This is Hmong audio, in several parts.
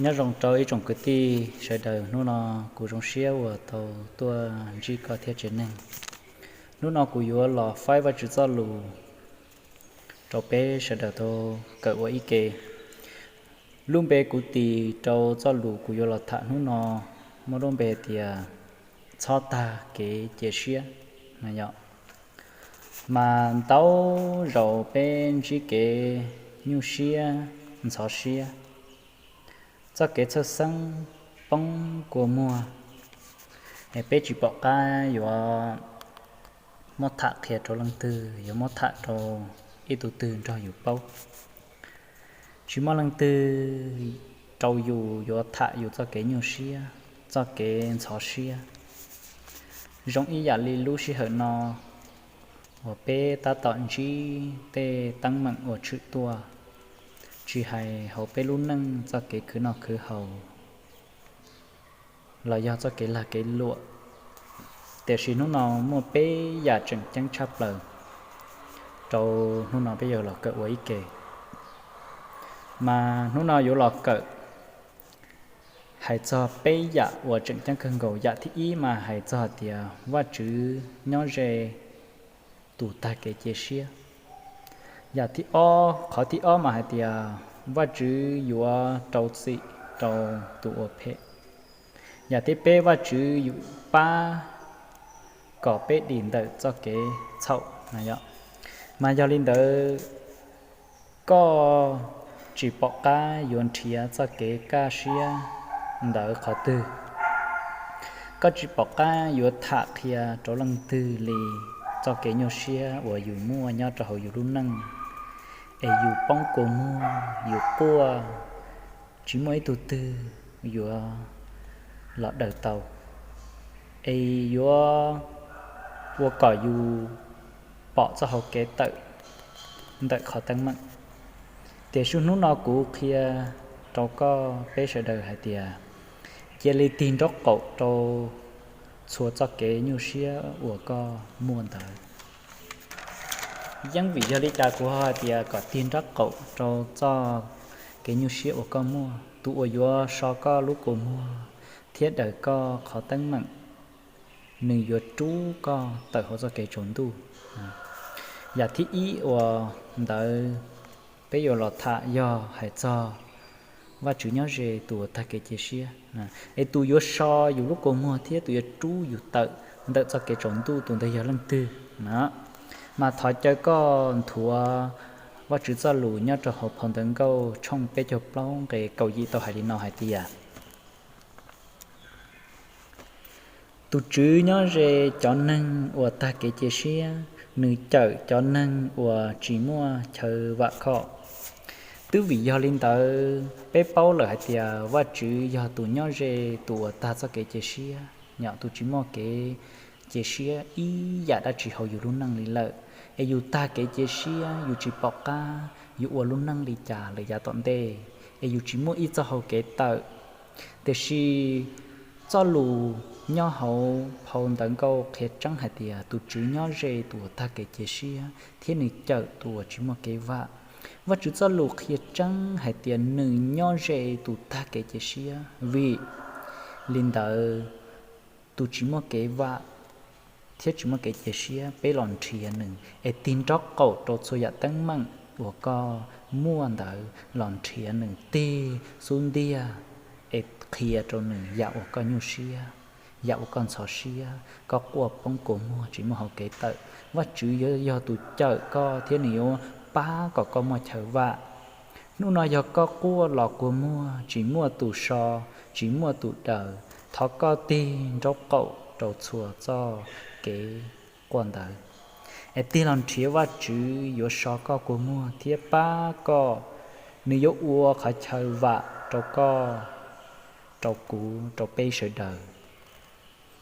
Nyob zoo rau ib tsoom kwv tij sawv daws, hnub no kuv zoo siab uas tau tuaj ntsib koj thiab tsev neeg. Hnub no kuv yuav los faib Vajtswv txoj lus rau peb sawv daws tau kawm ua ib ke. Lub npe kuv tis rau txoj lus kuv yuav los tham hnub no muaj lub npe tias txhob tag kev cia siab. Mas ntau zaus peb ntsib kev nyuaj siab, ntxhov siab, txoj kev txhawj xeeb, poob kua muag, peb tsis pom qab yuav muab tham qhia rau leej twg, yuav muab tham rau ib tug twg nrog yus paub. Tsis muaj leej twg rau yus yuav tham yus txoj kev nyuaj siab, txoj kev ntxhov siab. Zoo ib yam li lub sij hawm no uas peb tab tom ntsib tej teeb meem uas tshwm tuaj, tsis hais hauv peb lub neej txoj kev khwv noj khwv haus los yog txoj kev lag kev luam. Tiam sis hnub no muaj peb yam tseem ceeb tshaj plaws rau hnub no peb yuav los kawm ua ib ke. Mas hnub no yuav los kawm hais txog peb yam uas tseem ceeb kawg nkaus. Yam thib ib mas hais txog tias Vajtswv nyob ze tus tag kev cia siab. Yam thib ob, qhov thib ob mas hais tias Vajtswv yuav rau txim rau tus ua phem. Yam thib peb, Vajtswv yuav pab kom peb dim ntawm txoj kev txhaum. Mas yog li ntawd, koj tsis pom qab yuav nrhiav txoj kev kaj siab ntawd qhov twg. Koj tsis pom qab yuav tham qhia rau leej twg li txoj kev nyuaj siab uas yus muaj nyob rau hauv yus lub neej, es yus poob kua muag, yus quaj, tsis muaj ib tug twg yuav los daws tau, es yuav ua kom yus pom txoj hau kev tawm ntawm qhov teeb meem. Tiam sis hnub no kuv qhia rau koj peb sawv daws hais tias cia li tig nraub qaum rau txhua txoj kev nyuaj siab uas koj muaj ntawd. Yeej vim yog li cas kuv ho hais tias kom tig nraub qaum rau txoj kev nyuaj siab uas koj muaj? Tus uas yuav so koj lub kua muag thiab daws koj qhov teeb meem, nws yuav rub koj tawm hauv txoj kev tsaus ntuj. Yam thib ib uas ntawd peb yuav los tham yog hais txog Vajtswv nyob ze tus uas tag kev cia siab, es tus yuav so yus lub kua muag thiab tus yuav rub yus tawm ntawm txoj kev tsaus ntuj, tus ntawd yog leej twg? Mas thov caw koj nthuav Vajtswv txoj lus nyob rau hauv phau Ntawv Nkauj tshooj peb caug plaub nqe kaum yim tau hais li no hais tias, Tus Tswv nyob ze cov neeg uas tag kev cia siab, nws cawm cov neeg uas tsis muaj chaw vam khom. Twb vim yog li ntawd peb paub lawm hais tias Vajtswv yog tus nyob ze tus uas tag txoj kev cia siab, yog tus tsis muaj kev cia siab ib yam dab tsi hauv yus lub neej li lawm, es yus tag kev cia siab, yus tsis pom qab yuav ua lub neej li cas lawm yav tom ntej, es yus tsis muaj ib txoj hau kev tawm. Tiam sis txoj lus nyob hauv phau Ntawv Nkauj qhia tseeb hais tias tus Tswv nyob ze tus uas tag kev cia siab thiab nws cawm tus uas tsis muaj kev vam. Vajtswv txoj lus qhia tseeb hais tias nws nyob ze tus tag kev cia siab. Vim li ntawd, tus tsis muaj kev vam thiab tsis muaj kev cia siab, peb los nrhiav nws es tig nraub qaum rau txhua yam teeb meem uas koj muaj ntawd los nrhiav nws tig xub ntiag, es qhia rau nws yam uas koj nyuaj siab, yam uas koj ntxhov siab, koj quaj poob kua muag tsis muaj hau kev tawm. Vajtswv yuav yog tus cawm koj thiab nws yuav pab kom koj muaj chaw vam. Hnub no yog koj quaj los kua muag tsis muaj tus so, tsis muaj tus daws, thov koj tig nraub qaum rau txhua txoj kev quaj ntawd, es tig los nrhiav Vajtswv yuav so koj kua muag thiab pab koj. Nws yuav ua qhov chaw vam rau koj, rau kuv, rau peb sawv daws.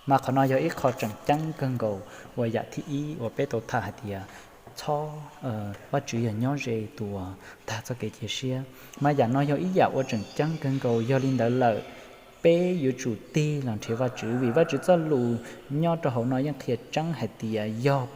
Mas qhov no yog ib qho tseem ceeb kawg nkaus uas yam thib ib uas peb tau tham hais tias txhob, Vajtswv yog nyob ze tus uas tag txoj kev cia siab. Mas yam no yog ib yam uas tseem ceeb kawg nkaus. Yog li ntawd lawm, peb yuav tsum tig los nrhiav Vajtswv, vim Vajtswv txoj lus nyob rau hauv no yeej qhia tseeb hais tias yog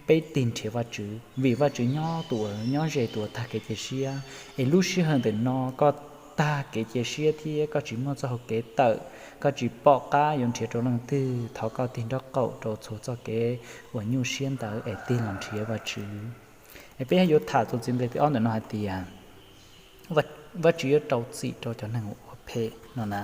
peb tig nrhiav Vajtswv, vim Vajtswv nyob tus uas nyob ze tus uas tag kev cia siab, es lub sij hawm ntawm no koj tag kev cia siab thiab koj tsis muaj txoj hau kev tawm, koj tsis pom qab yuav nrhiav rau leej twg, thov koj tig nraub qaum rau txhua txoj kev uas nyuaj siab ntawd es tig los nrhiav Vajtswv. Es peb yuav tham txuas ntxiv nqe thib ob ntawm no hais tias Vajtswv yuav rau txim rau cov neeg ua phem no na.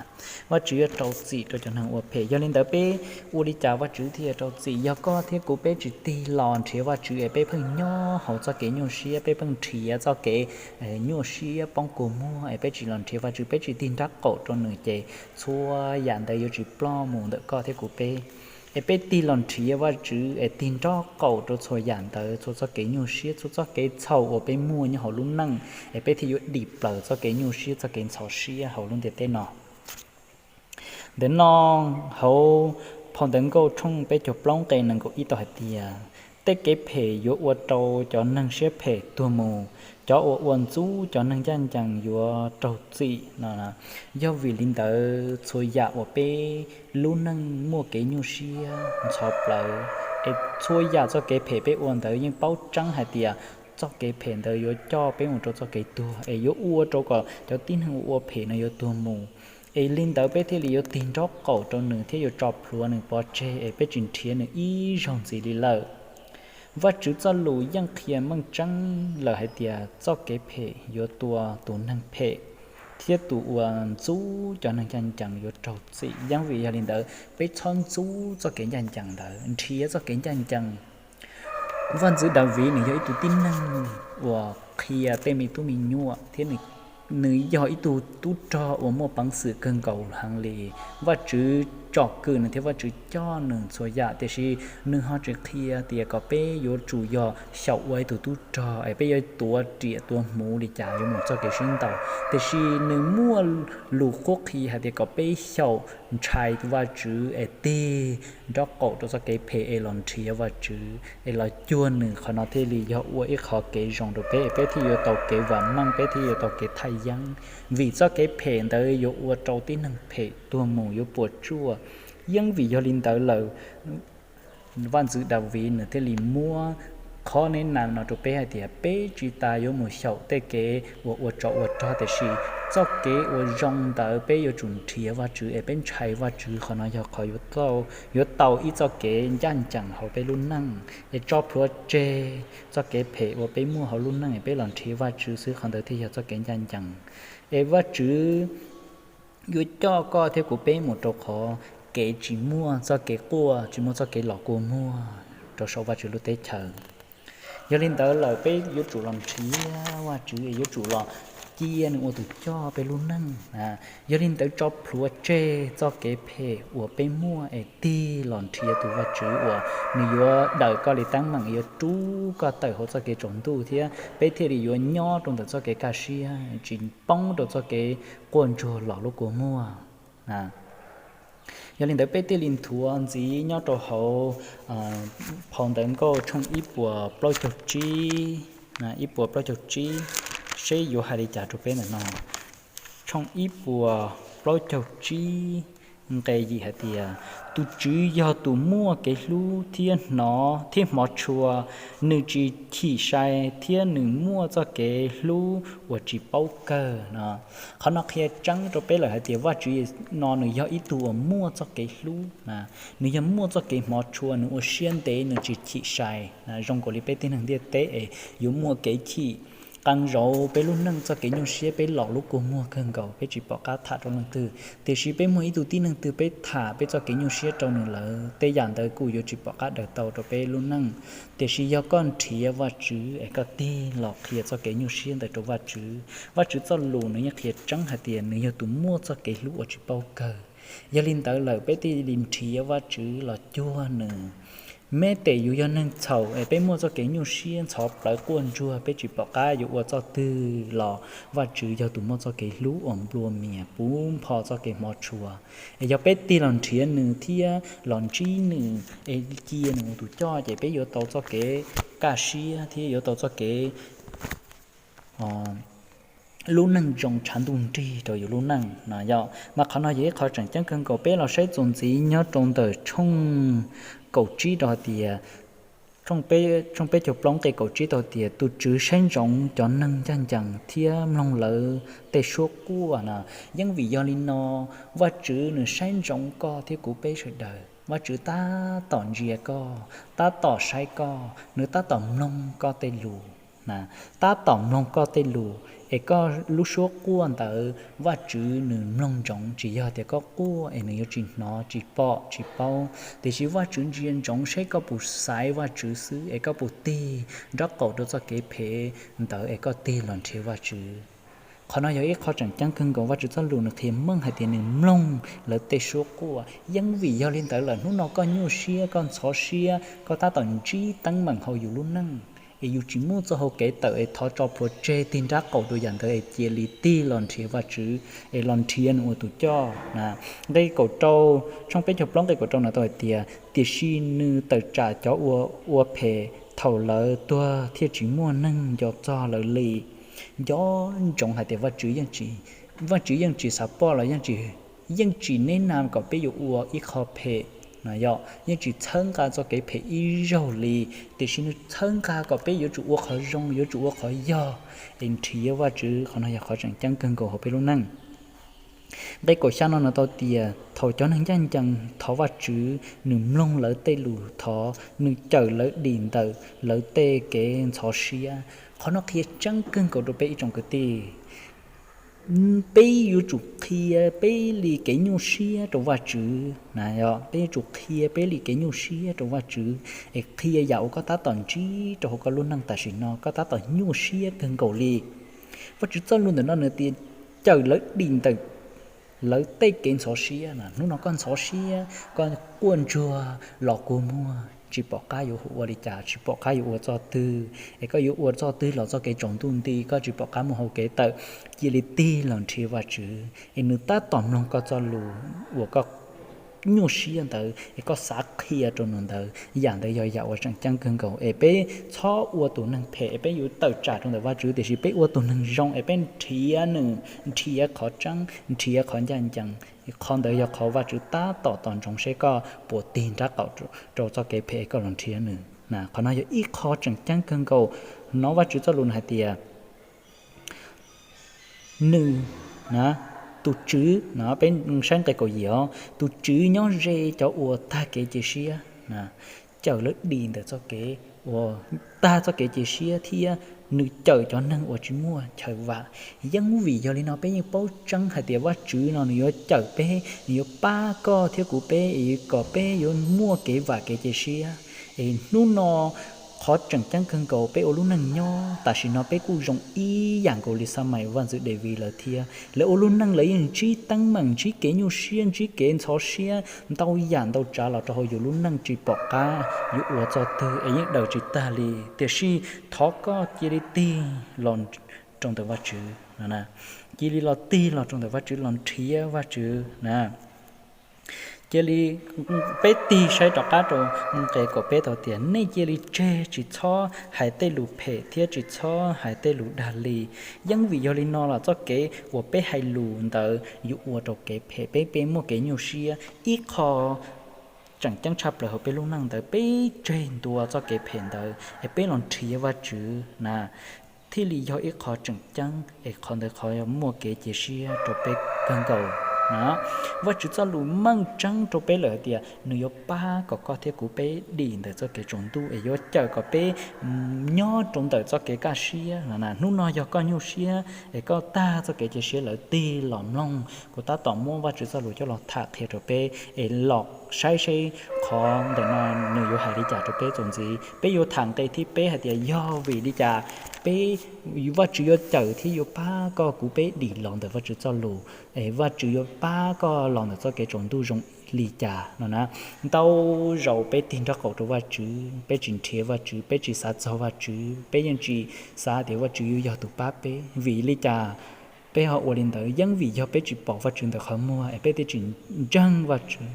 Vajtswv yuav rau txim rau cov neeg ua phem. Yog li ntawd peb ua li cas Vajtswv thiaj rau txim? Yog koj thiab kuv peb tsis tig los nrhiav Vajtswv es peb pheej nyob hauv txoj kev nyuaj siab, peb pheej nrhiav txoj kev nyuaj siab poob kua muag es peb tsis los nrhiav Vajtswv, peb tsis tig nraub qaum rau nws ces txhua yam ntawd yuav tsis ploj mus ntawm koj thiab kuv peb. Es peb tig los nrhiav Vajtswv es tig nraub qaum rau txhua yam ntawd, txhua txoj kev nyuaj siab, txhua txoj kev txhaum uas peb muaj nyob hauv lub neej, es peb thiaj yuav dim plaws txoj kev nyuaj siab, txoj kev ntxhov siab hauv lub ntiaj teb no. Ntawm no hauv phau ntawv Nkauj tshooj peb caug plaub nqe nees nkaum ib tau hais tias, tej kev phem yuav ua rau cov neeg siab phem tuag mus, cov uas ua ntxub cov neeg ncaj ncees yuav raug txim no. Yog vim li ntawd txhua yam uas peb lub neej muaj kev nyuaj siab ntxhov plawv, es txhua yam txoj kev phem peb ua ntawd yeej paub tseeb hais tias txoj kev phem ntawd yuav coj peb mus rau txoj kev tuag, es yuav ua rau kom cov tib neeg uas ua phem no yuav tuag mus. Es li ntawd peb thiaj li yuav tig nraub qaum rau nws thiab yuav tso plhuav nws pov tseg es peb tsis nrhiav nws ib zaug ntxiv li lawm. Vajtswv txoj lus yeej qhia meej tseeb lawm hais tias txoj kev phem yuav tua tus neeg phem, thiab tus uas ntxub cov neeg ncaj ncees yuav raug txim. Yeej vim yog li ntawd peb txhob ntxub txoj kev ncaj ncees ntawd, nrhiav txoj kev ncaj ncees. Vaj ntxwv Daviv nws yog ib tug tib neeg uas qhia tej me tub me nyuam thiab nws yog ib tug tub rog uas muaj peev xwm kawg nkaus heev li. Vajtswv tsom kwm nws thiab Vajtswv coj nws txhua yam, tiam sis nws ho tsis qhia tias kom peb yuav tsum yog xyaum ua ib tug tub rog es peb yuav tuav riam tuav hmuv li cas yuav mus txoj kev sib ntaus. Tiam sis nws muaj lus qhuab qhia hais tias kom peb xyaum ntshai Vajtswv es tig nraub qaum rau txoj kev phem es los nrhiav Vajtswv es los cuag nws. Qhov no thiaj li yog ua ib qho kev zoo rau peb, peb thiaj yuav tau kev vam meej, peb thiaj yuav tau kev thaj yeeb. Vim txoj kev phem ntawd yuav ua rau tib neeg phem tuag mus yuav puas tsuaj. Yeej vim yog li ntawd lawm, vaj ntxwv Daviv nws thiaj li muab qhov neb na no rau peb hais tias peb tsis tas yuav mus xyaum tej kev uas ua tsov ua rog, tiam sis txoj kev uas zoo ntawd peb yuav tsum nrhiav Vajtswv es peb ntshai Vajtswv. Qhov no yog qhov yuav tau ib txoj kev ncaj ncees hauv peb lub neej es tso plhuav tseg txoj kev phem uas peb muaj hauv lub neej es peb los nrhiav Vajtswv xwb, qhov ntawd thiaj yog txoj kev ncaj ncees. Es Vajtswv yuav coj koj thiab kuv peb mus rau qhov kev tsis muaj txoj kev quaj, tsis muaj txoj kev los kua muag rau saum Vajtswv lub teb chaws. Yog li ntawd lawm peb yuav tsum los nrhiav Vajtswv es yuav tsum los cia nws ua tus coj peb lub neej. Yog li ntawd tso plhuav tseg txoj kev phem uas peb muaj es tig los nrhiav tus Vajtswv uas nws yuav daws koj li teeb meem, yuav rub koj tawm hauv txoj kev tsaus ntuj thiab peb thiaj li yuav nyob rau ntawm txoj kev kaj siab, tsis poob rau txoj kev quaj ntsuag los lub kua muag. Yog li ntawd peb thiaj li nthuav ntxiv nyob rau hauv phau ntawv Nkauj tshooj ib puas plaub caug tsib, ib puas plaub caug tsib, seb yuav hais li cas rau peb ntawm no. Tshooj ib puas plaub caug tsib nqe yim hais tias, tus Tswv yog tus muaj kev hlub thiab hnov thiab hmov tshua, nws tsis chim sai thiab nws muaj txoj kev hlub uas tsis paub kawg no. Qhov no qhia tseeb rau peb lawm hais tias Vajtswv no nws yog ib tug uas muaj txoj kev hlub, nws yog muaj txoj kev hmov tshua, nws ua siab ntev, nws tsis chim sai. Zoo nkaus li peb tib neeg ntiaj teb es yuav muaj kev chim, qee zaus peb lub neej txoj kev nyuaj siab peb los lub kua muag kawg nkaus, peb tsis pom qab tham rau leej twg. Tiam sis peb muaj ib tug tib neeg twg peb tham peb txoj kev nyuaj siab rau nws lawm, tej yam ntawd kuj yuav tsis pom qab daws tau rau peb lub neej. Tiam sis yog koj nrhiav Vajtswv es koj tig los qhia txoj kev nyuaj siab ntawd rau Vajtswv, Vajtswv txoj lus nws yeej qhia tseeb hais tias nws yog tus muaj txoj kev hlub uas tsis paub kawg. Yog li ntawd lawm peb thiaj li nrhiav Vajtswv los cuag nws. Meb tes yus yog neeg txhaum es peb muaj txoj kev nyuaj siab ntxhov plawv quaj ntsuag, peb tsis pom qab yuav ua txoj twg los Vajtswv yog tus muaj txoj kev hlub uas nplua mias puv npho txoj kev hmov tshua. Es yog peb tig los nrhiav nws thiab los ntsib nws es cia nws ua tus coj ces peb yuav tau txoj kev kaj siab thiab yuav tau txoj kev lub neej zoo tshav ntuj nrig rau yus lub neej no yom. Mas qhov no yog ib qho tseem ceeb kawg nkaus. Peb los saib txuas ntxiv nyob rau ntawm tshooj kaum tsib rau hais tias, Tshooj peb caug plaub nqe kaum tsib tau tias, tus Tswv saib ntsoov cov neeg ncaj ncees thiab mloog lawv tej suab quaj na. Yeej vim yog li no, Vajtswv nws saib ntsoov koj thiab kuv peb sawv daws. Vajtswv tab tom ntsia koj, tab tom saib koj, nws tab tom mloog koj tej lus na, tab tom mloog koj tej lus, es koj lub suab quaj ntawd Vajtswv nws mloog ntsoov, tsis yog tias koj quaj es nws yuav tsis hnov, tsis pom, tsis paub. Tiam sis Vajtswv ntsia ntsoov saib koj puas xaiv Vajtswv xwb, es koj puas tig nraub qaum rau txoj kev phem ntawd es koj tig los nrhiav Vajtswv. Qhov no yog ib qho tseem ceeb kawg nkaus. Vajtswv txoj lus nws qhia meej hais tias nws mloog lawv tej suab quaj. Yeej vim yog li ntawd lawm, hnub no koj nyuaj siab, koj ntxhov siab, koj tab tom ntsib teeb meem hauv yus lub neej, es yus tsis muaj txoj hau kev tawm, es thov tso plhuav tseg, tig nraub qaum rau yam ntawd es cia li tig los nrhiav Vajtswv, es los nrhiav nws ua tus coj na. Nqe kaum rau, tshooj peb caug plaub nqe kaum rau no tau hais tias, tiam sis nws tawm tsam cov uas ua phem thaum lawv tuag thiaj tsis muaj neeg nco txog lawv li. Nco ntsoov hais tias Vajtswv yeej tsis, Vajtswv yeej tsis xav poj los yeej tsis, yeej tsis neb na kom peb yuav ua ib qho phem na, yog yeej tsis txhawb nqa txoj kev phem ib zaug li, tiam sis nws txhawb nqa kom peb yuav tsum ua qhov zoo, yuav tsum ua qhov yog, es nrhiav Vajtswv. Qhov no yog qhov tseem ceeb kawg nkaus hauv peb lub neej. Nqe kaum xya no no tau tias, thaum cov neeg ncaj ncees thov Vajtswv, nws mloog lawv tej lus thov, nws cawm lawv dim ntawm lawv tej kev ntxhov siab. Qhov no qhia tseeb kawg nkaus rau peb ib tsoom kwv tij. Peb yuav tsum qhia peb li kev nyuaj siab rau Vajtswv na, yog peb yuav tsum qhia peb li kev nyuaj siab rau Vajtswv, es qhia yam uas koj tab tom ntsib rau hauv koj lub neej tam sim no, koj tab tom nyuaj siab kawg nkaus li. Vajtswv txoj lus ntawm no nws tias cawm lawv dim ntawm lawv tej kev ntxhov siab na. Hnub no koj ntxhov siab, koj quaj ntsuag los kua muag, tsis pom qab yuav ua li cas, tsis pom qab yuav ua txoj twg, es koj yuav ua txoj twg los txoj kev tsaus ntuj nti, koj tsis pom qab muaj hau kev tawm, cia li tig los nrhiav Vajtswv, es nws tab tom mloog koj txoj lus uas koj nyuaj siab ntawd, es koj xav qhia rau nws ntawd. Yam ntawd yog yam uas tseem ceeb kawg nkaus, es peb txhob ua tus neeg phem, es peb yuav tawm tsam rau ntawm Vajtswv, tiam sis peb ua tus neeg zoo, es peb nrhiav nws, nrhiav qhov tseeb, nrhiav qhov ncaj ncees. Qhov ntawd yog qhov Vajtswv tab tom tos ntsoov seb koj puas tig nraub qaum rau txoj kev phem es koj los nrhiav nws na. Qhov no yog ib qho tseem ceeb kawg nkaus. Hnov Vajtswv txoj lus nws hais tias, nws, na, tus Tswv, no peb saib nqe kaum yim os, tus Tswv nyob ze cov uas tag kev cia siab, cawm lawv dim ntawm txoj kev uas tag txoj kev cia siab thiab nws cawm cov neeg uas tsis muaj chaw vam. Yeej vim yog li no peb yeej paub tseeb hais tias Vajtswv no nws yuav cawm peb, nws yuav pab koj thiab kuv peb, es kom peb yuav muaj kev vam kev cia siab. Es hnub no qhov tseem ceeb kawg nkaus peb ua lub neej nyob tam sim no peb kuj zoo ib yam nkaus li xab mais vaj ntxwv Daviv lawv thiab. Lawv ua lub neej lawv yeej ntsib teeb meem, ntsib kev nyuaj siab, ntsib kev ntxhov siab ntau yam ntau tsav los rau hauv yus lub neej tsis pom qab yuav ua txoj twg es yeej daws tsis tag li. Tiam sis thov koj cia li tig los rau ntawm Vajtswv, cia li los tig los rau ntawm Vajtswv los nrhiav Vajtswv na. Cia li, peb tig saib rov qab rau nqe kaum peb tau tias, nej cia li tseg, tsis txhob hais tej lus phem thiab tsis txhob hais tej lus dag li. Yeej vim yog li no los txoj kev uas peb hais lus ntawd yuav ua rau kev phem, peb peb muaj kev nyuaj siab. Ib qho tseem ceeb tshaj plaws hauv peb lub neej ntawd, peb tseg ntua txoj kev phem ntawd es peb los nrhiav Vajtswv na, thiaj li yog ib qho tseem ceeb es qhov ntawd qhov muaj kev cia siab rau peb kawg nkaus na. Vajtswv txoj lus meej tseeb rau peb lawm hais tias nws yuav pab kom koj thiab kuv peb dim ntawm txoj kev tsaus ntuj es yuav cawm kom peb nyob rau ntawm txoj kev kaj siab. Hnub no yog koj nyuaj siab es koj tag txoj kev cia siab lawm, tig los mloog, kuv tab tom muab Vajtswv txoj lus coj los tham qhia rau peb es los saib seb qhov ntawm no nws yuav hais li cas rau peb txuas ntxiv. Peb yuav tham nqe thib peb hais tias yog vim li cas peb, Vajtswv yuav cawm thiab yuav pab koj kuv peb dim los ntawm Vajtswv txoj lus, es Vajtswv yuav pab koj los ntawm txoj kev tsaus ntuj zoo li cas no na. Ntau zaus peb tig nraub qaum rau Vajtswv, peb tsis nrhiav Vajtswv, peb tsis xav txog Vajtswv, peb yeej tsis xav tias Vajtswv yuav yog tus pab peb. Vim li cas peb ho ua li ntawd? Yeej vim yog peb tsis pom Vajtswv ntawm qhov muag es peb thiaj tsis ntseeg Vajtswv.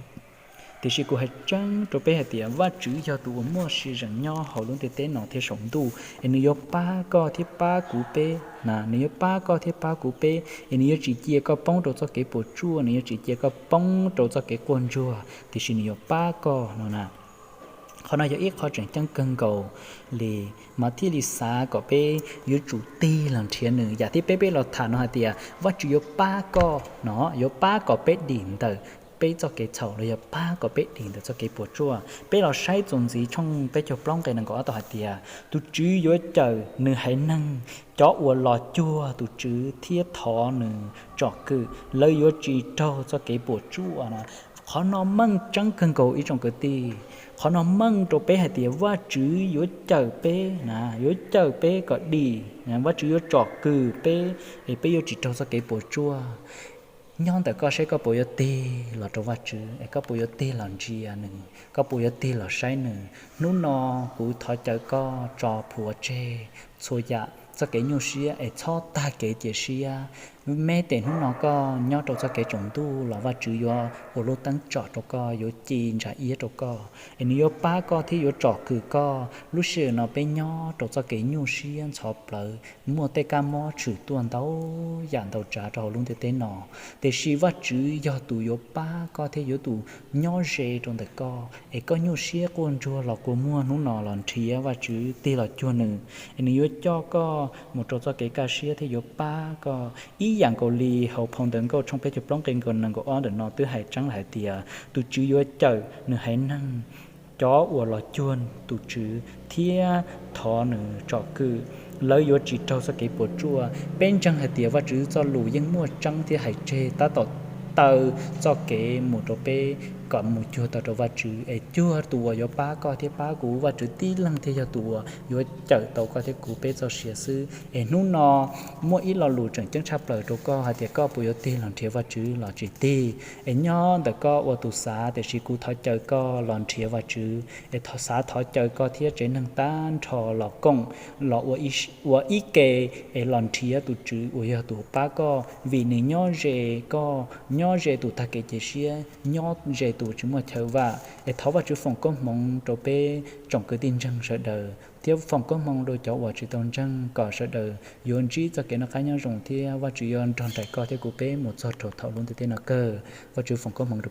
Tiam sis kuv hais tseeb rau peb hais tias Vajtswv yog tus uas muaj sia ze es nyob hauv lub ntiaj teb no thiab saum ntuj, es nws yuav pab koj thiab pab kuv peb na, nws yuav pab koj thiab pab kuv peb, es nws yuav tsis cia koj poob rau txoj kev puas tsuaj, nws yuav tsis cia koj poob rau txoj kev quaj ntsuag, tiam sis nws yuav pab koj no na. Qhov no yog ib qho tseem ceeb kawg nkaus li, mas thiaj li xav kom peb yuav tsum tig los nrhiav nws. Yam thiab peb peb los tham no hais tias Vajtswv yuav pab koj no, yuav pab kom peb dim ntawm peb txoj kev txhaum los yog pab kom peb dim ntawm txoj kev puas tsuaj. Peb los saib txuas ntxiv tshooj peb caug plaub nqe nees nkaum ob tau hais tias tus Tswv yuav cawm nws haiv neeg, cov uas los cuag tus Tswv thiab thov nws tsom kwm, lawv yuav tsis raug txoj kev puas tsuaj no. Qhov no meej tseeb kawg nkaus ib tsoom kwv tij. Qhov no meej rau peb hais tias Vajtswv yuav cawm peb na, yuav cawm peb kom dim, Vajtswv yuav tsom kwm peb, es peb yuav tsis raug txoj kev puas tsuaj. Nyob ntawm koj seb koj puas yuav tig los rau Vajtswv, es koj puas yuav tig los ntsia nws, koj puas yuav tig los saib nws. Hnub no kuv thov caw koj tso plhuav tseg txhua yam txoj kev nyuaj siab es txhob tag kev cia siab. Me tes hnub no koj nyob rau txoj kev tsaus ntuj los Vajtswv yuav ua lub teeb tsom rau koj, yuav ci ntsa iab rau koj, es nws yuav pab koj thiab yuav tsom kwm koj. Lub sij hawm no peb nyob rau txoj kev nyuaj siab ntxhov plawv, muaj tej kab mob tshwm tuaj ntau yam ntau tsav rau hauv lub ntiaj teb no, tiam sis Vajtswv yog tus yuav pab koj thiab yuav tus nyob ze rau ntawm koj. Es koj nyuaj siab quaj ntsuag los kua muag hnub no los nrhiav Vajtswv, tig los cuag nws, es nws yuav coj koj mus rau txoj kev kaj siab thiab yuav pab koj. Ib yam nkaus li hauv phau Ntawv Nkauj tshooj peb caug plaub nqe nees nkaum ob ntawm no twb hais tseeb lawm hais tias tus Tswv yuav cawm nws haiv neeg, cov uas los cuag tus Tswv thiab thov nws tsom kwm, lawv yuav tsis raug txoj kev puas tsuaj. Peb ntseeg hais tias Vajtswv txoj lus yeej muaj tseeb thiab hais tseg tab tom taw txoj kev mus rau peb kom mus cuag tau rau Vajtswv, es cuag tus uas yuav pab koj thiab pab kuv. Vajtswv tib leeg thiaj yog tus uas yuav cawm tau koj thiab kuv peb txoj sia xwb. Es hnub no muaj ib lo lus tseem ceeb tshaj plaws rau koj hais tias koj puas yuav tig los nrhiav Vajtswv los tsis tig. Es nyob ntawm koj ua tus xav, tiam sis kuv thov caw koj los nrhiav Vajtswv, es xav thov caw koj thiab tsev neeg tag nrho los koom, los ua ib ke, es los nrhiav tus Tswv uas yog tus pab koj, vim nws nyob ze koj, nyob ze tus tag kev cia siab, nyob ze tus tsis muaj chaw vam. Es thov Vajtswv foom koob hmoov rau peb tsoom kwv tij ntseeg sawv daws thiab foom koob hmoov rau cov uas tsis tau ntseeg, kom sawv daws yuav ntsib txoj kev noj qab nyob zoo thiab Vajtswv yuav nrog nraim koj thiab kuv peb mus txog rau thaum lub ntiaj teb no kawg. Vajtswv foom koob hmoov rau peb.